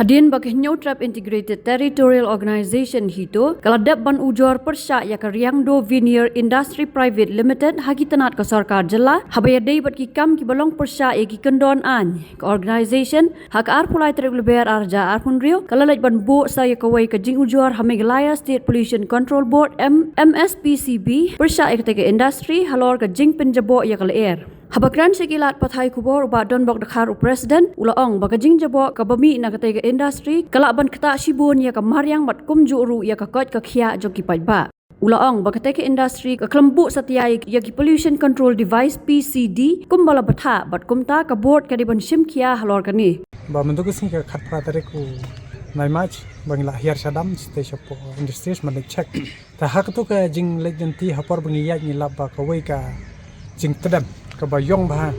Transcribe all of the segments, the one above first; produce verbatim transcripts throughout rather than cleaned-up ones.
Hadien ba ka Hynñiewtrep Integrated Territorial Organization HITO ka la dep ban ujor pyrshah ïa ka Riangdo Veneer Industry Private Limited ha ki tnat ka sorkar jylla, haba ïadei bad ki kam kiba long pyrshah ïa ki kyndon aiñ, ka organization ha ka arphew lai tarik u Lber arhajar arphew hynriew ka la leit ban buh sa ïa kawei ka jingujor ha Meghalaya State Pollution Control Board, M MSPCB, pyrshah ïa katei ka industry halor ka jingpynjaboh ïa ka lyer. Haba kren sha ki lad pathai khubor u Bah Donbok Dkhar, u President, u la ong ba ka jingjaboh kaba mih na katei ka industry ka lah ban ktah shibun ïa ka mariang bad kumjuh ruh ïa ka koit ka khiah jong ki paidbah. U la ong ba katei ka industry ka khlem buh satia ïa ki Pollution Control Device, PCD, kumba la bthah, bad kumta ka board ka dei ban shim khia halor kane. Ba mynta ka sngi ka khatphra tarik u Naimarch ba ngi la hiar sha dam, shatei shapoh industries ban check. Te ha kato ka jingleit lynti, ha por ba ngi ïaid ngi lap ba kawei ka jingtdem kaba ïong bha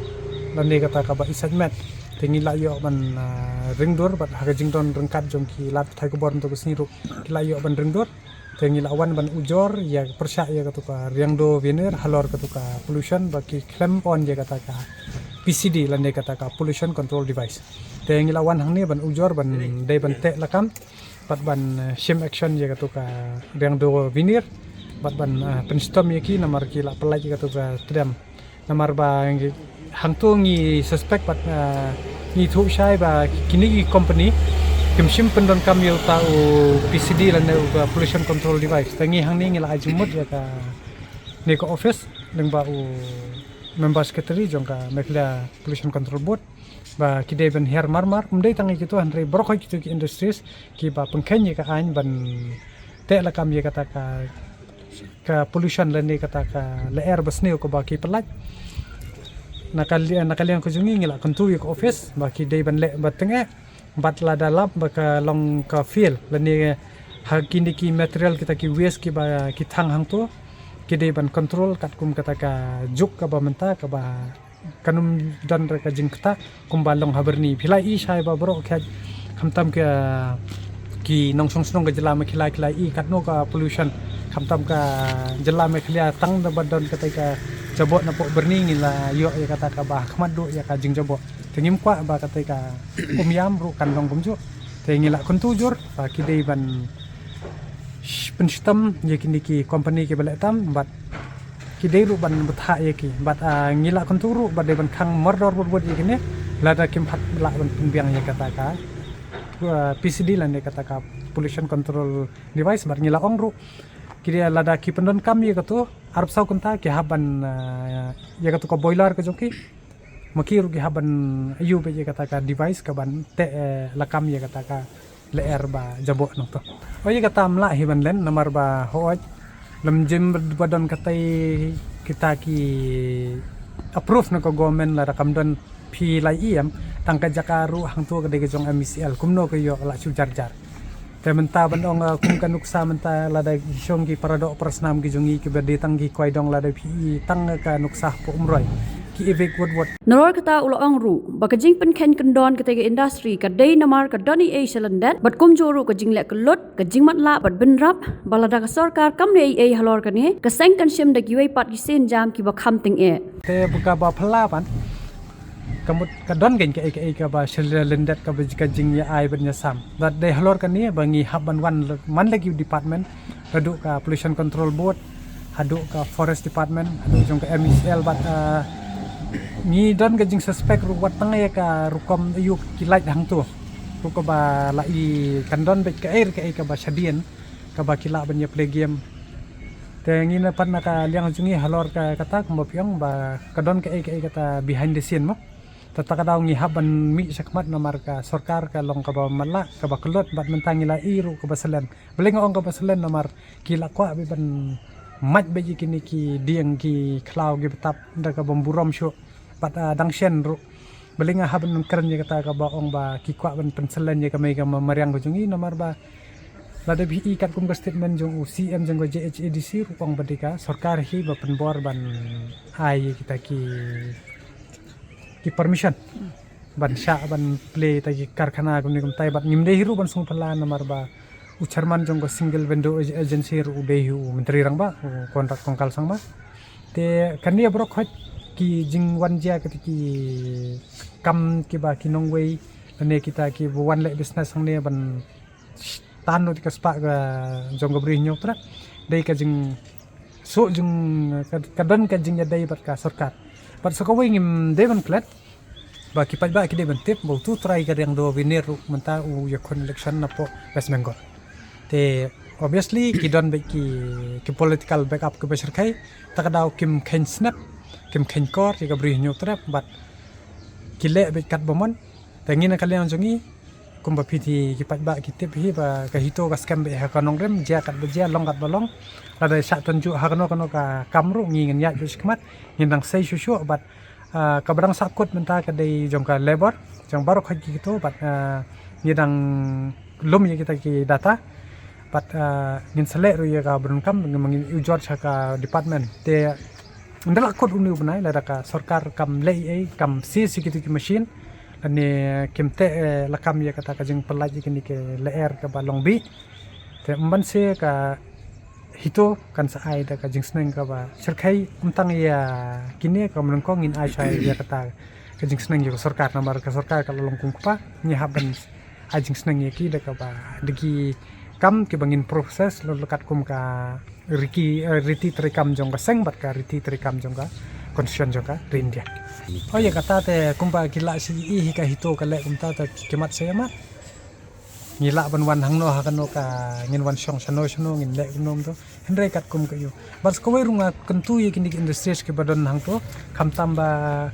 lane kata kaba isaitmet. Te ngi la ïoh ban, ah, ringdur, bad ha ka jingdon ryngkat jong ki lad pathai khubor mynta ka sngi ruh ki la ïoh ban ringdur. Te ngi la wan ban ujor ïa, pyrshah ïa kato ka Riangdo Veneer halor kato ka pollution ba ki khlem on ïa kata ka PCD lane kata ka Pollution Control Device. Te ngi la wan hangne ban ujor, ban dei ban teh lakam bad ban, eh, shim action ïa kato ka Riangdo Veneer bad ban, eh, pynshitom ïa ki namar ki la pyllait ïa kato ka tdem. Namar ba ngi, hangto ngi suspect bad, eh, ngi thuh shai ba kine ki company kim shym pyndonkam ïa uta u PCD lane u ka Pollution Control Device. Te ngi hangne ngi la ai jingmut ïa kane ka office lyngba u Member Secretary jong ka Meghalaya Pollution Control Board ba ki dei ban hiar marmar, ym dei tang ïa kito hynrei baroh kito ki industries kiba pynkheiñ ïa ka aiñ ban teh lakam ïa kata ka, ka pollution lane kata ka lyer ba sniew kaba ki pyllait. Na ka li-, na ka liang ka jong ngi ngi la kyntu ïa ka office ba ki dei ban leh ba tyngeh, bad lada lap ba ka long ka fill lane ha kine ki material kita ki waste kiba ki thang hangto, ki dei ban control katkum kata ka juk kaba mynta kaba kan ym don re ka jingktah kumba long ha Byrni. Phi la i shai ba baroh khet, khamtam ka ki nongshong shnong ka jylla Meghalaya ki la i katno ka pollution. Khamtam ka jylla Meghalaya tang da ba don katei ka jaboh napoh Byrni ngi la ïoh ïa kata kaba khmat duh ïa ka jingjaboh. Te ngim kwah ba katei ka kumïam ruh kan long kumjuh. Te ngi la kyntu jur ba ki dei ban sh-, pynshitom ïa kine ki company kiba leh tam bad ki dei ruh ban bthah ïa ki. Bad, ah, ngi la kyntu ruh ba dei ban khang mardor bud bud ïa kine lada kim pat lah ban pynbiang ïa kata ka, ah, PCD lane kata ka Pollution Control Device. Bad ngi la ong ruh ki dei lada ki pyndonkam ïa kato arphew saw kynta ki hap ban, ah, ïa kato ka boiler ka jong ki, ma ki ruh ki hap ban ïoh beit ïa kata ka device ka ban teh, eh, lakam ïa kata ka lyer ba jaboh nangto. Oi, ïa kata ym lah hi ban len namar ba hooid lem jim ba don katei kita ki approve na ka government, lada kam don phi la i em, tang ka jaka ruh hangto ka dei ka jong MeECL, kumno ka ïoh la shu jar jar. Te mynta ban ong, ah, kum ka nuksa mynta lada ki shong ki paradoh parasnam ki jong ngi kiba dei tang ki kwai dong, lada phi i tang ka nuksa hapoh Umroi ki evict wut wut. Nalor kata u la ong ruh ba ka jingpynkheiñ kyndon katei ka industry ka dei namar ka don ei ei sha lyndet bad kumjuh ruh ka jingleh kyllut, ka jingmatlah bad bynrap, ba lada ka sorkar kam leh ei ei halor kane ka seng kan shim da kiwei pat ki sienjam kiba kham tyngeh. Te ba kaba phylla pat ka mut ka don kein kaei kaei kaba sha lyndet kaba ka jingïa ai ban ïasam. Bad dei halor kane ba ngi hap ban wan l-, man la ki department, haduh ka Pollution Control Board, haduh ka Forest Department, haduh jong ka MeECL bad, ah, ngi don ka jingsuspect ruh wat tang ïa ka rukom ïa ki light hangto ruh kaba la i kan don beit kaei re kaei kaba shadien kaba ki lah ban ïa play game. Te ngi na pat na ka liang jong ngi halor ka, kata kumba phi ong ba ka don kaei kaei kata behind the scene mo. Te ta ka daw ngi hap ban mih shakhmat namar ka sorkar ka long kaba matlah, kaba kyllut, bad mynta ngi la i ruh kaba salen. Balei nga ong kaba salen namar ki la kwah beit ban mait beit ïa kine ki dieng ki khlaw kiba tap da kaba burom shuh. Bad, ah, dang shen ruh. Balei nga hap ban kren ïa kata kaba ong ba ki kwah ban pynsalen ïa ka mei ka ma-, mariang ka jong ngi namar ba lada phi i katkum ka statement jong u CEM jong ka JHADC ruh ong ba dei ka sorkar hi ba pynbor ban ai ïa kita ki, ki permission ban shah ban plie ïa kita ki karkhana kumne kumtai, bad ngim dei hi ruh ban sngewphylla namar ba u chairman jong ka Single Window Ag-, Agency ruh u dei hi u Myntri Rangbah, u Conrad Kongkal Sangma. Te kane baroh khoit ki jingwan jia kata ki kam kiba ki nongwei Lane kita ki ba wan leh business hangne ban tan lut ka spah ka jong ka Bri Hynñiewtrep. Dei ka jing suk jing ka, ka don ka jingïadei bad ka sorkar. Bad sa kawei ngim dei ban klet ba ki paidbah ki dei ban tip ba utu u trai ka Riangdo Viner ruh mynta u ïakhun election napoh West Bengal. Te obviously ki don bad ki, ki political backup kiba shyrkhei. Ta ka daw kim kheiñ snep, kim kheiñ kor ïa ka Bri Hynñiewtrep bad ki leh bad kat ba mon. Te ngi na ka liang jong ngi kumba phi ki paidbah ki tip hi ba ka HITO ka skhem bad ha ka nongrim, jia kat ba jia, long kat ba long. Lada shah tynjuh ha kano kano ka kam ruh ngi ngin ïaid bad shakhmat, ngin dang sei shuh shuh bad ah, kaba dang sahkut mynta ka dei jong ka labor, jong baroh khoit ki kito bad ah, ngi dang lum ïa kita ki data bad ah, ngin sa leh ruh ïa kaba donkam, ngin ujor sha ka department. Te ynda la kut une u bnai lada ka sorkar kam leh ei ei, kam siew siew kito ki machine lane kim teh eh, lakam ïa kata ka jingpyllait ïa kine ki lyer kaba long bih. Te ym ban siew ka HITO kan sa ai da ka jingsneng kaba shyrkhei, ym tang ïa kine, ka nyngkong ngin ai sha ïa kata ka jingsneng ïa ka sorkar, namar ka sorkar ka la long kum kpa, ngi hap ban ai jingsneng ïa ki da kaba, da ki kam kiba ngin process lyngkot kum ka riti, eh, riti treikam jong ka seng bad ka riti treikam jong ka constitution jong ka Ri India. Oh ïa kata te kumba ki la shu ïohi hi ka HITO ka leh kumta, te ki mat sa ïa mat. Ngi lah ban wan hangno ha kano ka, ngin wan shong shano shano, ngin leh kumno kumto. Hynrei katkum ka ïoh. Bad sa kawei ruh nga kyntu ïa kine ki industries kiba don hangto, khamtam ba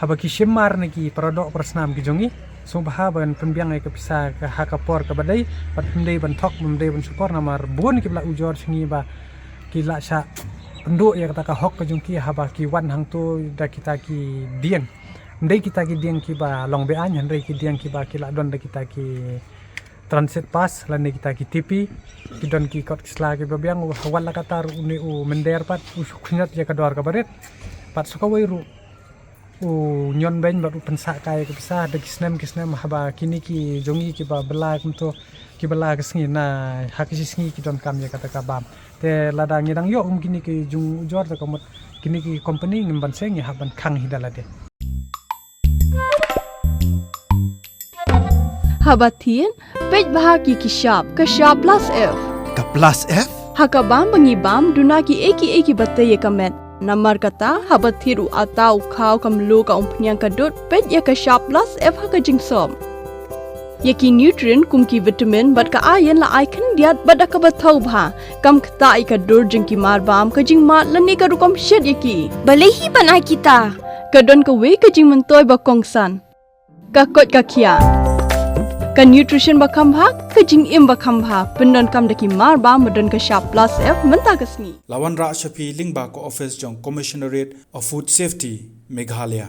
haba ki shim mar na ki paradoh parasnam ki jong ngi, sngewbha ban pynbiang ïa ka pisa ka ha ka por kaba dei, bad ym dei ban thok, ym dei ban shukor, namar bun kiba la ujor sha ngi ba ki la shah pynduh ïa kata ka hok ka jong ki haba ki wan hangto da kita ki dieng. Ym dei kita ki dieng kiba long be-aiñ, hynrei ki dieng kiba ki la don da kita ki transit pass lane kita ki T P, ki don ki kot ki sla kiba biang, u hawal la katta ruh une u mynder pat u shu khñiot ïa ka dor kaba rit. Bad sa kawei ruh u ñion beiñ bad u pynsah kai ïa ka pisa da ki snem ki snem, haba kine ki jong ngi kiba bylla kumto, kiba bylla ka sngi, na ha ka shi sngi ki donkam ïa kata ka bam. Te lada ngi dang ïoh kum kine ki jingujor, te ka mut kine ki company ngim ban seng, ngi hap ban khang hi da lade. Haba thied, peit bha ïa ki shap, ka shap plus F. Ka plus F? Ha ka bam ba ngi bam, duna kiei kiei kiba tei ïa ka met. Namar kata, haba thied u atta, u khaw, ka mluh, ka umphniang, ka dud, peit ïa ka shap plus F ha ka jingsop. Ïa ki nutrient kum ki vitamin bad ka iron la ai khyndiat bad da kaba thaw bha. Kam ktah ïa ka dur jong ki mar bam, ka jingmad lane ka rukom shet ïa ki. Balei hi ban ai kita? Ka don kawei ka jingmyntoi ba kongsan. Ka koit ka khiah. Ka nutrition ba kham bha, ka jingim ba kham bha. Pyndonkam da ki mar bam ba don ka shap plus F mynta ka sngi. La wanrah sha phi lyngba ka office jong Commissionerate of Food Safety, Meghalaya.